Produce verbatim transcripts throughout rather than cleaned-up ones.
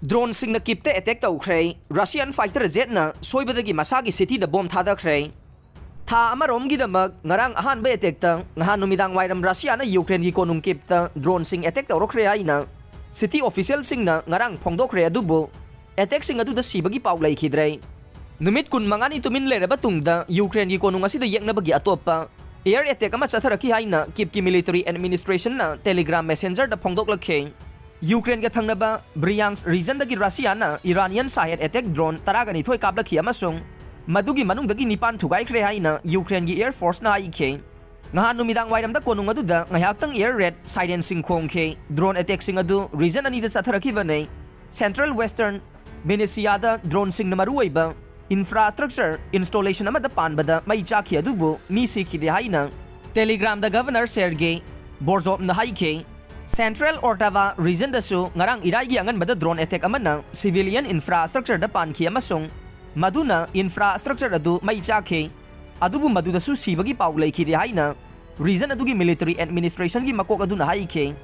Droneꯁꯤꯡꯅ Kyivꯇ attack ꯇꯧꯈ꯭ꯔꯦ꯫ Russian fighter jetꯅ ꯁꯣꯏꯕꯗꯒꯤ ꯃꯁꯥꯒꯤ cityꯗ bomb ꯊꯥꯗꯈ꯭ꯔꯦ꯫ ꯊꯥ ꯑꯃꯔꯣꯝꯒꯤꯗꯃꯛ ꯉꯔꯥꯡ ꯑꯍꯥꯟꯕ attackꯇ ꯅꯍꯥꯟ ꯅꯨꯃꯤꯗꯥꯡ ꯋꯥꯏꯔꯝ Russiaꯅ Ukraineꯒꯤ ꯀꯣꯅꯨꯡ Kyivꯇ droneꯁꯤꯡ attack ꯇꯧꯔꯛꯈ꯭ꯔꯦ ꯍꯥꯏꯅ city officialꯁꯤꯡꯅ ꯉꯔꯥꯡ ꯐꯣꯡꯗꯣꯛꯈ꯭ꯔꯦ, ꯑꯗꯨꯕꯨ attackꯁꯤꯡ ꯑꯗꯨꯗ ꯁꯤꯕꯒꯤ ꯄꯥꯎ ꯂꯩꯈꯤꯗ꯭ꯔꯦ꯫ ꯅꯨꯃꯤꯠ ꯀꯨꯟꯃꯉꯥꯅꯤ ꯇꯨꯃꯤꯟ ꯂꯩꯔꯕ ꯇꯨꯡꯗ Ukraineꯒꯤ ꯀꯣꯅꯨꯡ ꯑꯁꯤꯗ ꯌꯦꯛꯅꯕꯒꯤ ꯑꯇꯣꯞꯄ air attack ꯑꯃ ꯆꯠꯊꯔꯛꯈꯤ ꯍꯥꯏꯅ Kyivꯀꯤ military administrationꯅ Telegram messengerꯗ ꯐꯣꯡꯗꯣꯛꯂꯛꯈꯤ꯫ Ukraineꯒ ꯊꯪꯅꯕ Bryansk regionꯗꯒꯤ Russiaꯅ Iranian Shahed attack drone ꯇꯔꯥꯒ ꯅꯤꯊꯣꯏ ꯀꯥꯞꯂꯛꯈꯤ ꯑꯃꯁꯨꯡ ꯃꯗꯨꯒꯤ ꯃꯅꯨꯡꯗꯒꯤ ꯅꯤꯄꯥꯟ ꯊꯨꯒꯥꯏꯈ꯭ꯔꯦ ꯍꯥꯏꯅ Ukraineꯒꯤ air forceꯅ ꯍꯥꯏꯈꯤ꯫ ꯅꯍꯥꯟ ꯅꯨꯃꯤꯗꯥꯡ ꯋꯥꯏꯔꯝꯗ ꯀꯣꯅꯨꯡ ꯑꯗꯨꯗ ꯉꯥꯏꯍꯥꯛꯇꯪ air raid sirenꯁꯤꯡ ꯈꯣꯡꯈꯤ꯫ Drone attackꯁꯤꯡ ꯑꯗꯨ region ꯑꯅꯤꯗ ꯆꯠꯊꯔꯛꯈꯤꯕꯅꯤ꯫ Central Western Vinitsiaꯗ droneꯁꯤꯡꯅ ꯃꯔꯨꯑꯣꯏꯕ infrastructure installation ꯑꯃꯗ ꯄꯥꯟꯕꯗ ꯃꯩ ꯆꯥꯛꯈꯤ, ꯑꯗꯨꯕꯨ ꯃꯤ ꯁꯤꯈꯤꯗꯦ ꯍꯥꯏꯅ Telegramꯗ Governor Sergei Borzovꯅ ꯍꯥꯏꯈꯤ꯫ Central Ortava regionꯗꯁꯨ ꯉꯔꯥꯡ ꯏꯔꯥꯏꯒꯤ ꯑꯉꯟꯕꯗ drone attack ꯑꯃꯅ civilian infrastructureꯗ ꯄꯥꯟꯈꯤ ꯑꯃꯁꯨꯡ ꯃꯗꯨꯅ infrastructure ꯑꯗꯨ ꯃꯩ ꯆꯥꯛꯈꯤ, ꯑꯗꯨꯕꯨ ꯃꯗꯨꯗꯁꯨ ꯁꯤꯕꯒꯤ ꯄꯥꯎ ꯂꯩꯈꯤꯗꯦ ꯍꯥꯏꯅ region ꯑꯗꯨꯒꯤ military administrationꯒꯤ ꯃꯀꯣꯛ ꯑꯗꯨꯅ ꯍꯥꯏꯈꯤ꯫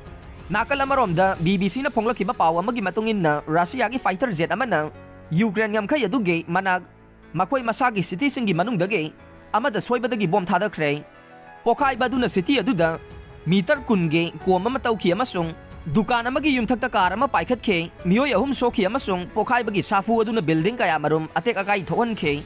ꯅꯥꯀꯜ ꯑꯃꯔꯣꯝꯗ BBCꯅ ꯐꯣꯡꯂꯛꯈꯤꯕ ꯄꯥꯎ ꯑꯃꯒꯤ ꯃꯇꯨꯡ ꯏꯟꯅ, Russiaꯒꯤ fighter jet ꯑꯃꯅ Ukraine ꯉꯝꯈꯩ ꯑꯗꯨꯒꯤ ꯃꯅꯥꯛ ꯃꯈꯣꯏ ꯃꯁꯥꯒꯤ cityꯁꯤꯡꯒꯤ ꯃꯅꯨꯡꯗꯒꯤ ꯑꯃꯗ ꯁꯣꯏꯕꯗꯒꯤ bomb ꯊꯥꯗꯈ꯭ꯔꯦ꯫ ꯄꯣꯈꯥꯏꯕ ꯑꯗꯨꯅ city ꯑꯗꯨꯗ meter ꯀꯨꯟꯒꯤ ꯀꯣꯝ ꯑꯃ ꯇꯧꯈꯤ ꯑꯃꯁꯨꯡ ꯗꯨꯀꯥꯟ ꯑꯃꯒꯤ ꯌꯨꯝꯊꯛꯇ car ꯑꯃ ꯄꯥꯏꯈꯠꯈꯤ꯫ ꯃꯤꯑꯣꯏ ꯑꯍꯨꯝ ꯁꯣꯛꯈꯤ ꯑꯃꯁꯨꯡ ꯄꯣꯈꯥꯏꯕꯒꯤ ꯁꯥꯐꯨ ꯑꯗꯨꯅ building ꯀꯌꯥꯃꯔꯨꯝ ꯑꯇꯦꯛ ꯑꯀꯥꯏ ꯊꯣꯛꯍꯟꯈꯤ꯫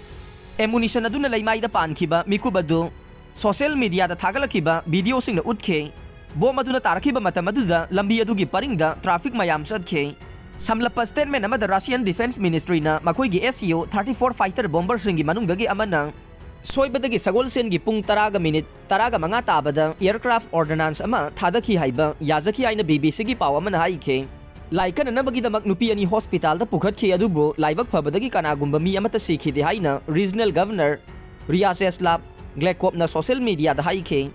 Ammunition ꯑꯗꯨꯅ ꯂꯩꯃꯥꯏꯗ ꯄꯥꯟꯈꯤꯕ ꯃꯤꯀꯨꯞ ꯑꯗꯨ social mediaꯗ ꯊꯥꯒꯠꯂꯛꯈꯤꯕ videoꯁꯤꯡꯅ ꯎꯠꯈꯤ꯫ Bomb ꯑꯗꯨꯅ ꯇꯥꯔꯛꯈꯤꯕ ꯃꯇꯝ ꯑꯗꯨꯗ ꯂꯝꯕꯤ ꯑꯗꯨꯒꯤ ꯄꯔꯤꯡꯗ traffic ꯃꯌꯥꯝ ꯆꯠꯈꯤ꯫ ꯁꯝꯂꯞꯄ statement ꯑꯃꯗ Russian Defense Ministryꯅ ꯃꯈꯣꯏꯒꯤ Su thirty-four fighter bomberꯁꯤꯡꯒꯤ ꯃꯅꯨꯡꯗꯒꯤ ꯑꯃꯅ ꯁꯣꯏꯕꯗꯒꯤ ꯁꯒꯣꯜꯁꯦꯟꯒꯤ ꯄꯨꯡ ꯇꯔꯥꯒ minute ꯇꯔꯥꯒ ꯃꯉꯥ ꯇꯥꯕꯗ aircraft ordnance ꯑꯃ ꯊꯥꯗꯈꯤ ꯍꯥꯏꯕ ꯌꯥꯖꯈꯤ ꯍꯥꯏꯅ BBCꯒꯤ ꯄꯥꯎ ꯑꯃꯅ ꯍꯥꯏꯈꯤ꯫ ꯂꯥꯏꯀꯠꯅꯅꯕꯒꯤꯗꯃꯛ ꯅꯨꯄꯤ ꯑꯅꯤ hospitalꯗ ꯄꯨꯈꯠꯈꯤ, ꯑꯗꯨꯕꯨ ꯂꯥꯏꯕꯛ ꯐꯕꯗꯒꯤ ꯀꯅꯥꯒꯨꯝꯕ ꯃꯤ ꯑꯃꯠꯇ ꯁꯤꯈꯤꯗꯦ ꯍꯥꯏꯅ regional governor Vyacheslav Gladkovꯅ social mediaꯗ ꯍꯥꯏꯈꯤ꯫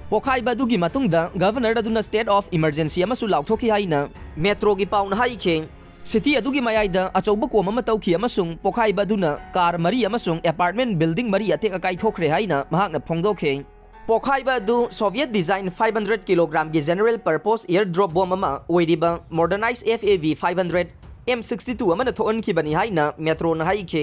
ꯄꯣꯈꯥꯏꯕ ꯑꯗꯨꯒꯤ ꯃꯇꯨꯡꯗ governor ꯑꯗꯨꯅ state of emergency ꯑꯃꯁꯨ ꯂꯥꯎꯊꯣꯛꯈꯤ ꯍꯥꯏꯅ metroꯒꯤ ꯄꯥꯎꯅ ꯍꯥꯏꯈꯤ꯫ City ꯑꯗꯨꯒꯤ ꯃꯌꯥꯏꯗ ꯑꯆꯧꯕ ꯀꯣꯝ ꯑꯃ ꯇꯧꯈꯤ ꯑꯃꯁꯨꯡ ꯄꯣꯈꯥꯏꯕ ꯑꯗꯨꯅ car ꯃꯔꯤ ꯑꯃꯁꯨꯡ apartment building ꯃꯔꯤ ꯑꯇꯦꯛ ꯑꯀꯥꯏ ꯊꯣꯛꯈ꯭ꯔꯦ ꯍꯥꯏꯅ ꯃꯍꯥꯛꯅ ꯐꯣꯡꯗꯣꯛꯈꯤ꯫ ꯄꯣꯈꯥꯏꯕ ꯑꯗꯨ Soviet design five hundred kilogramꯒꯤ general purpose airdrop bomb ꯑꯃ ꯑꯣꯏꯔꯤꯕ modernized Fav five hundred M sixty two ꯑꯃꯅ ꯊꯣꯛꯍꯟꯈꯤꯕꯅꯤ ꯍꯥꯏꯅ ꯃꯦꯇ꯭ꯔꯣꯅ ꯍꯥꯏꯈꯤ꯫